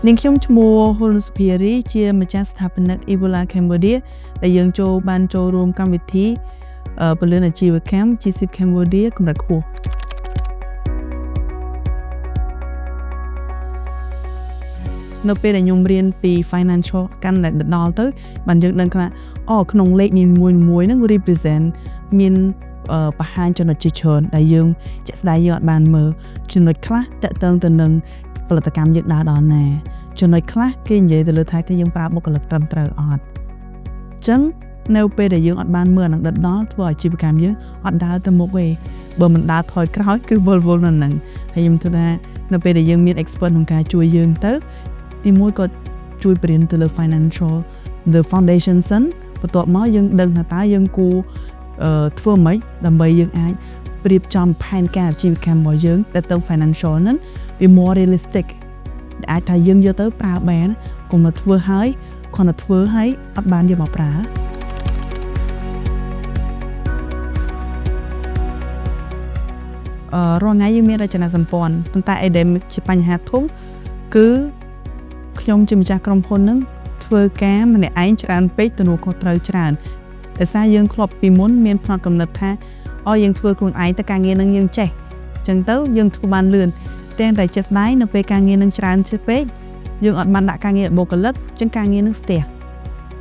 នាងខ្ញុំឈ្មោះហ៊ុនសុភារីជាម្ចាស់ស្ថាបនិក Evola Cambodia ដែលយើងចូលបានចូលរួមកម្មវិធីពន្លឿនអាជីវកម្ម GCIP Cambodia កម្រិតខ្ពស់នៅពេលដែលខ្ញុំរៀនពី financial កាន់តែដល់ទៅបានយើងដឹងថាអូក្នុងលេខនីមួយៗហ្នឹង represent មានបង្ហាញចំណុចជាច្រើនដែលយើងជាក់ស្ដែងយើងអត់បានមើលចំណុចខ្លះទាក់ទងទៅនឹងផលិតកម្មយើងដើរដល់ណាចំណុចខ្លះគេនិយាយទៅលើថាយើងប្រើបុគ្គលិកត្រឹមត្រូវអត់អញ្ចឹងនៅពេលដែលយើងអត់បានមើលអានឹងដិតដល់ធ្វើឲ្យអាជីវកម្មយើងអត់ដើរទៅមុខទេបើមិនដើរថយក្រោយគឺវិលវល់នៅហ្នឹងហើយខ្ញុំគិតថានៅពេលដែលយើងមាន expert ក្នុងការជួយយើងទៅទីមួយក៏ជួយបង្រៀនទៅលើ financial the foundation សិនបន្ទាប់មកយើងដឹងថាតើយើងគួរធ្វើម៉េចដើម្បីយើងអាចរៀបចំផែនការអាជីវកម្មរបស់យើងទៅទៅ financial ហ្នឹងវា more realistic ដែលអាចថាយើងយកទៅប្រើបានកុំមកធ្វើហើយគ្រាន់តែធ្វើហើយអត់បានយកមកប្រើរាល់ថ្ងៃយើងមានរចនាសម្ព័ន្ធប៉ុន្តែអីដែលជាបញ្ហាធំគឺខ្ញុំជាម្ចាស់ក្រុមហ៊ុនហ្នឹងធ្វើការម្នាក់ឯងច្រើនពេកទំនួលខុសត្រូវច្រើនដោយសារយើងធ្លាប់ពីមុនមានផ្នត់គំនិតថាអូយើងធ្វើខ្លួនឯងទៅការងារនឹងយើងចេះអញ្ចឹងទៅយើងធ្វើបានលឿនទាំងតែចេះស្ដាយនៅពេលការងារនឹងច្រើនជិះពេកយើងអត់បានដាក់ការងារឲ្យបុគ្គលិកអញ្ចឹងការងារនឹងស្ទះ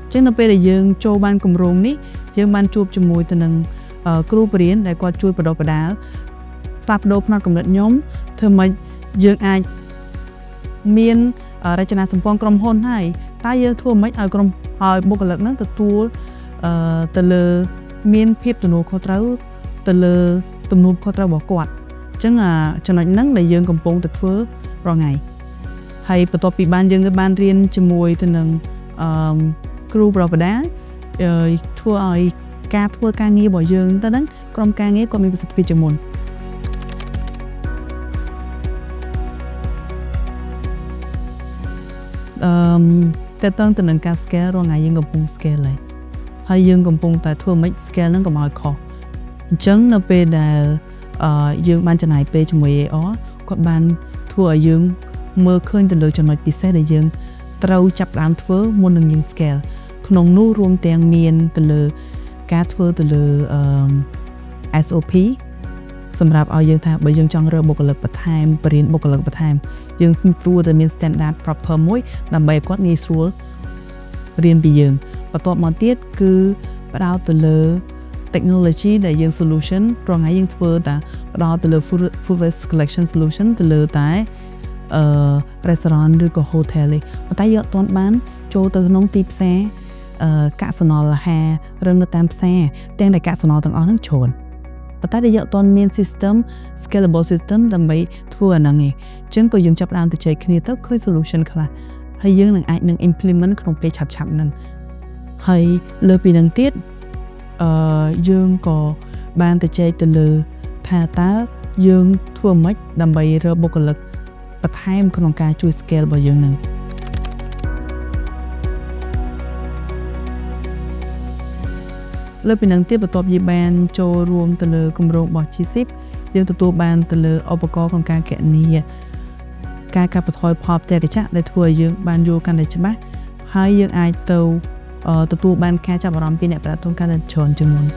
អញ្ចឹងនៅពេលដែលយើងចូលបានគម្រោងនេះយើងបានជួបជាមួយទៅនឹងគ្រូបរិញ្ញាដែលគាត់ជួយបណ្ដុះបណ្ដាលផ្លាស់ប្ដូរផ្នត់គំនិតខ្ញុំធ្វើម៉េចយើងអាចមានរចនាសម្ព័ន្ធក្រុមហ៊ុនហើយតើយើងធ្វើម៉េចឲ្យក្រុមឲ្យបុគ្គលិកហ្នឹងទទួលទៅលើមានភាពទំនួលខុសត្រូវទៅលើទំនួលខុសត្រូវរបស់គាត់អញ្ចឹងចំណុចហ្នឹងដែលយើងកំពុងតែធ្វើរាល់ថ្ងៃហើយបន្ទាប់ពីបានយើងបានរៀនជាមួយទៅនឹងអឺគ្រូប្របដាធ្វើឲ្យការធ្វើការងាររបស់យើងទៅហ្នឹងក្រុមការងារក៏មានប្រសិទ្ធភាពជាងមុនអឺតើតើទៅនឹងការ scale រាល់ថ្ងៃយើងកំពុង scale ហើយហើយយើងកំពុងតែធ្វើម៉េច scale ហ្នឹងកុំឲ្យខុសអញ្ចឹងនៅពេលដែលយើងបានចំណាយពេលជាមួយ AR គាត់បានធ្វើឲ្យយើងមើលឃើញទៅលើចំណុចពិសេសដែលយើងត្រូវចាប់ផ្ដើមធ្វើមុននឹងយើង scale ក្នុងនោះរួមទាំងមានទៅលើការធ្វើទៅលើអឺ SOP សម្រាប់ឲ្យយើងថាបើយើងចង់រើបុគ្គលិកបន្ថែមបរិញ្ញាបុគ្គលិកបន្ថែមយើងគួរតែមាន standard proper មួយដើម្បីឲ្យគាត់ងាយស្រួលរៀនពីយើងបន្ទាប់មកទៀតគឺផ្ដោតទៅលើ technology ដែលយើង solution រាល់ថ្ងៃយើងធ្វើតែផ្ដោតទៅលើ food waste collection solution ទៅលើតែអឺ restaurant ឬក៏ hotel ទេប៉ុន្តែយើងអត់ទាន់បានចូលទៅក្នុងទីផ្សារអឺកាកសំណល់អាហារឬនៅតាមផ្សារទាំងដែលកាកសំណល់ទាំងអស់ហ្នឹងច្រើនប៉ុន្តែដែលយើងអត់ទាន់មាន system scalable system ដើម្បីធ្វើអាហ្នឹងឯងអញ្ចឹងក៏យើងចាប់ផ្ដើមទៅចែកគ្នាទៅឃើញ solution ខ្លះហើយយើងនឹងអាចនឹង implement ក្នុងពេលឆាប់ៗហ្នឹងហើយលើពីហ្នឹងទៀតអឺយើងក៏បានទៅចែកទៅលើថាតើយើងធ្វើម៉េចដើម្បីរើបុគ្គលិកបន្ថែមក្នុងការជួយ scale របស់យើងនឹងលើពីនឹងទៀតបន្ទាប់យើងបានចូលរួមទៅលើគម្រោងរបស់ GCIP យើងទទួលបានទៅលើឧបករណ៍ក្នុងការគណនាការកាត់បន្ថយផលផ្ទះកញ្ចក់ដែលធ្វើឲ្យយើងបានយល់កាន់តែច្បាស់ហើយយើងអាចទៅទទួលបានការចាប់អារម្មណ៍ពីអ្នកផ្ដល់ទុនកាន់តែច្រើនជាងមុន។